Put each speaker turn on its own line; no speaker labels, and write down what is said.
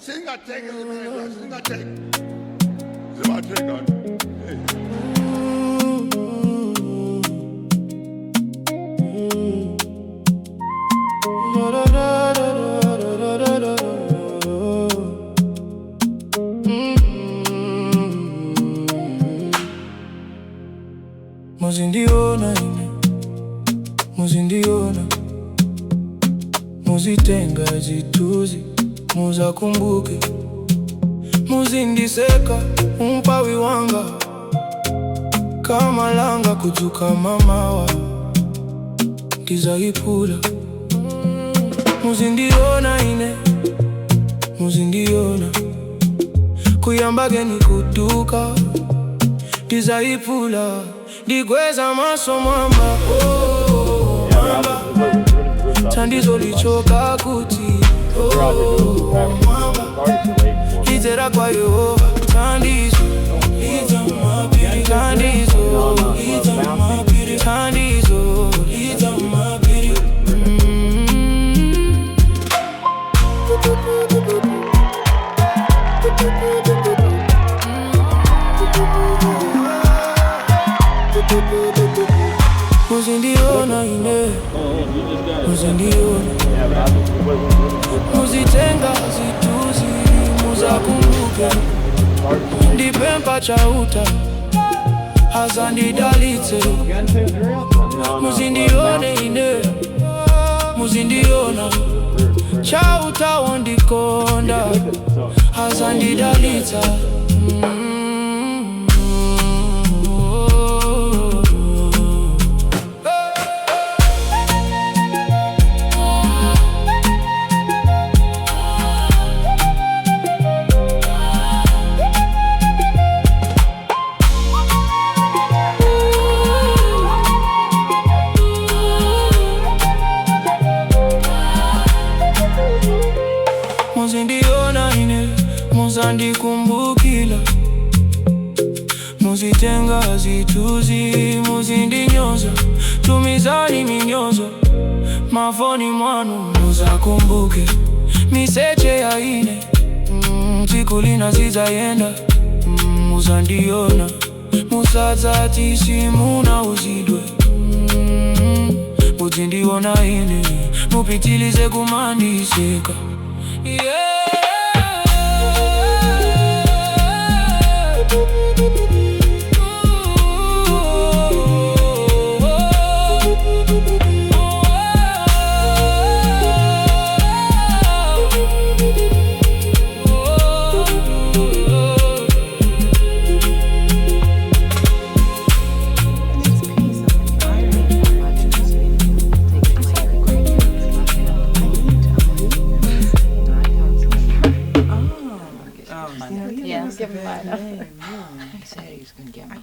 Singatheke zimene, singatheke. Zimatheka. Hey.
Muzindiona ine, muzindiona, muzitenga zithunzi, muzakumbuke, muzindiseka umphawi wanga, khama langa kudzuka mamawa ndizayiphula. Muzindiona ine, muzindiona, kuyamba geni kuduka ndizayiphula, ndikweza maso mwamba, oh, mwamba, thandizo lichoka kuti, oh, mwamba, lidzera kwa Yehova thandizo, thandizo, thandizo. Muzindiona ine, muzindiona, muzitenga zithunzi, muzakumbuke, ndipempha Chauta azandidalitse. Muzindione ine, muzindiona, Chauta wondikonda azandidalitsa. Muzindiona ine, muzandikumbukila, muzitenga zithunzi, muzindinyoza, tumizani minyozo mafoni mwanu, muzakumbuke miseche ya ine. Tsiku lina zizayenda, muzandiona, musadzati simunauzidwe. Muzindiona ine, mupitilize kumandiseka, yeah.
And it's peace. I'm like, I don't need that much. I saw the grandkids. I need to. Oh,
Yeah,
give him mine.
He said he was gonna get me.